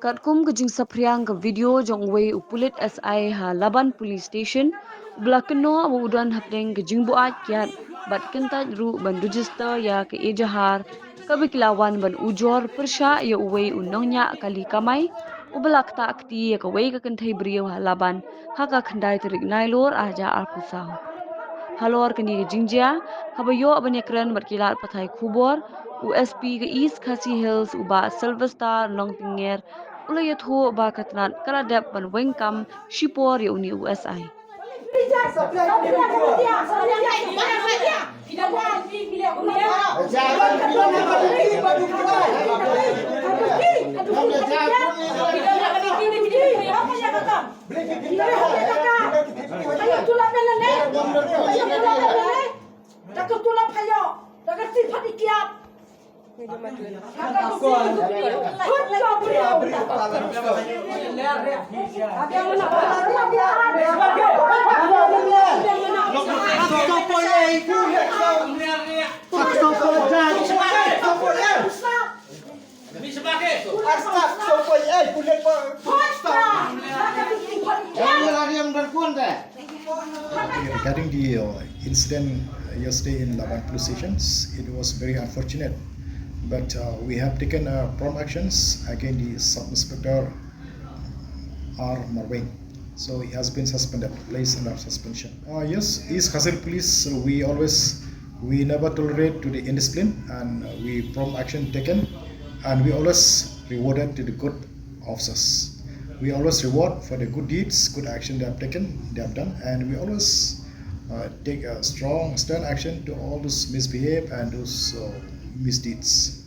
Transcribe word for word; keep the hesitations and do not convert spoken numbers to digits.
Katkum ka jingsaphriang ka video jong uwei u pulit S I ha Laban Police Station, u ba la kynnoh ba u don hapdeng ka jingbuaid kiad bad kyntait ruh ban register ïa ka ejahar kaba ki la wan ban ujor pyrshah ïa uwei u nongñiah kali kamai u ba la ktah kti ïa kawei ka kynthei briew ha Laban ha ka khyndai tarik Nailur arhajar arphew saw. Halor kane ka jingjia, haba ïoh ban ïakren bad ki lad pathai khubor, u S P ka East Khasi Hills u Bah Sylvester Nongtyngnyer u la ïathuh ba ka tnat ka la dep ban weng kam shipor ïa une u S I. Regarding the uh, incident uh, yesterday in Laban police stations, it was very unfortunate. But uh, we have taken uh, prompt actions against the Sub Inspector R Marwein. So he has been suspended, placed under suspension. Uh, yes, East Khasi Police, uh, we always, we never tolerate to the indiscipline, and uh, we prompt action taken, and we always rewarded to the good officers. We always reward for the good deeds, good action they have taken, they have done, and we always uh, take a strong, stern action to all those misbehave and those uh, misdeeds.